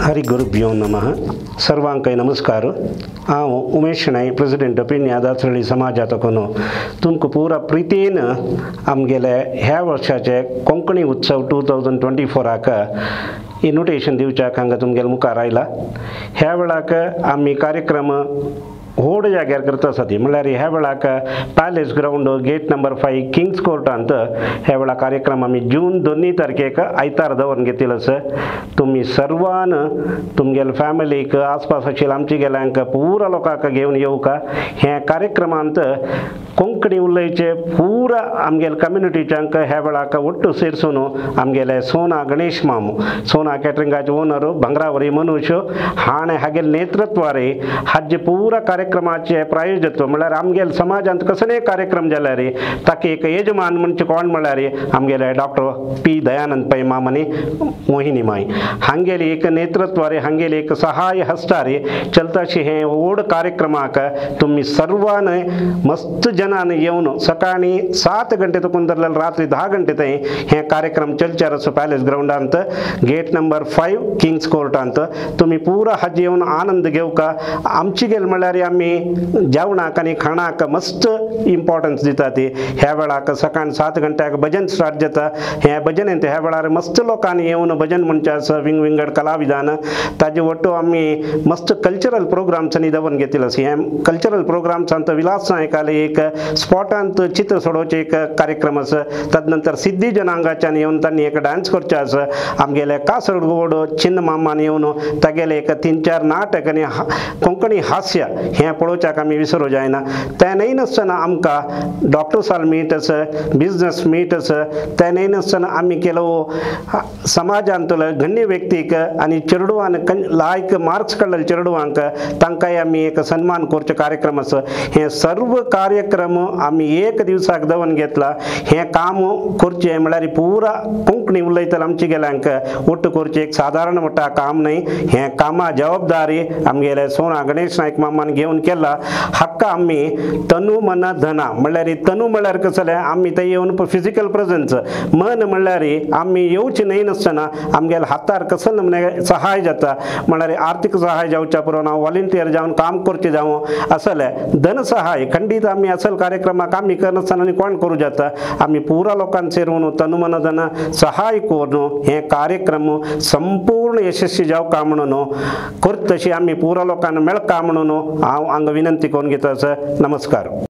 हरि गुरुभ्यो नमः। सर्वांकय नमस्कार। हांव उमेश शणै, प्रेसिडेंट पेडण्या दासरळी समाजातकोन तुमकां पुरा प्रितीन आमगेले ह्या वर्साचे कोंकणी उत्सव 2024 इन्विटेशन दिवच्याक हांगा तुमगेले मुखार आयला। ह्या वेळाक आमी कार्यक्रम व्हड जाग्यार करता आसा ती म्हणल्यार ह्या वेळाक palace ground gate number 5 Kings कोर्टांत ह्या वेळा कार्यक्रम आमी जून 2 तारखेक आयतार दवरून घेतिल्लो आसा। तुमी सर्वान तुमगेले फॅमिलीक आसपास आशिल्ल्या आमचे गेल्यांक पुरा लोकांक घेवन येवका। ह्या कार्यक्रमांत कोंकणी उलयचे पुरा आमगेले कम्युनिटीच्यांक ह्या वेळाक ಒಟ್ಟು ಸೇರಿಸೋನು आमगेले सोना गणेश मामू, सोना कॅटरिंगाचे ओनर भांगरावरी मनुष्य हाणें हागेले नेतृत्वारे हाजे पुरा कार्यक्रमाचे प्रायोजत्व म्हळ्यार आमगेले समाजांत कसलेय कार्यक्रम जाल्यार ताका एक यजमान म्हणजे कोण म्हळ्यार आमगेले डॉक्टर पी दयानंद पै माम आनी मोहिनी माई हांगेले एक नेतृत्वारे हांगेले एक सहाय हस्तारे चलताशी हे व्हड कार्यक्रमाक तुमी सर्वान मस्त जनान येवन सकाळी 7 गंटे तकून धरलेले रात्री 10 गंटे थंय हे कार्यक्रम चलचार आसा पॅलेस ग्रावंडांत गेट नंबर 5 किंग्स कोर्टांत। तुमी पुरा हाजे येवन आनंद घेवका। आमची गेल म्हळ्यार आमी जेवणाक आनी खाणाक मस्त इम्पॉर्टन्स दिता ती। ह्या वेळाक सकाळी 7 गंट्याक भजन स्टार्ट जाता। ह्या भजनेंत ह्या वेळार मस्त लोकांनी येवन भजन म्हणचें आसा, विंग विंगड कलाविधान ताजे ಒಟ್ಟು आमी मस्त कल्चरल प्रोग्राम्सांनी दवरून घेतिल्लो आसा। ह्या कल्चरल प्रोग्राम्सांत विलास नायकाले एक स्पॉटांत चित्र सोडोवचें एक कार्यक्रम आसा। तदनंतर सिद्धी जनांगाच्यान येवन तांणी एक डान्स करचें आसा। आमगेले कासरगोड चिन्न मामान येवन तागेले एक 3-4 नाटक आनी कोंकणी हास्य हें पळोवच्याक आमी विसरूं जायना। तें न्हय नासतना आमकां डॉक्टर्साल मीट आसा, बिजनस मीट आसा। तें न्हय नासतना आमी केलो समाजांतलो गण्य व्यक्तीक आनी चेडवान लायक मार्क्स काडलेले चेडवांक तांकांय आमी एक सन्मान करचो कार्यक्रम आसा। हे सर्व कार्यक्रम आमी एक दिवसाक दवरून घेतला। हें काम करचें म्हळ्यार पुरा कोंकणी उलयतले आमचे गेल्यांक ಒಟ್ಟು करचें एक सादारण मोठा काम न्हय। हें कामा जबाबदारी आमगेले सोना गणेश नायक मामान घेवन केला। हाका आमी तनु मन धना म्हळ्यार तनु म्हळ्यार कसलें आमी थंय येवन फिजिकल प्रेजन्स, मन म्हळ्यार आमी येवचें न्हय नासतना आमगेले हातार कसलें म्हण सहाय जाता म्हळ्यार आर्थीक सहाय जावच्या पुरो ना वॉलंटियर जावन काम करचें जावं असलें धन सहाय खंडीत आमी असल कार्यक्रमाक आमी करनासतना आनी कोण करूं जाता। आमी पुरा लोकांक सेरून तनु मन धन सहाय करून हे कार्यक्रम संपूर्ण यशस्वी जावका म्हणून करतशी आमी पुरा लोकांक मेळका म्हणून हांव हांगा विनंती करून घेता। नमस्कार।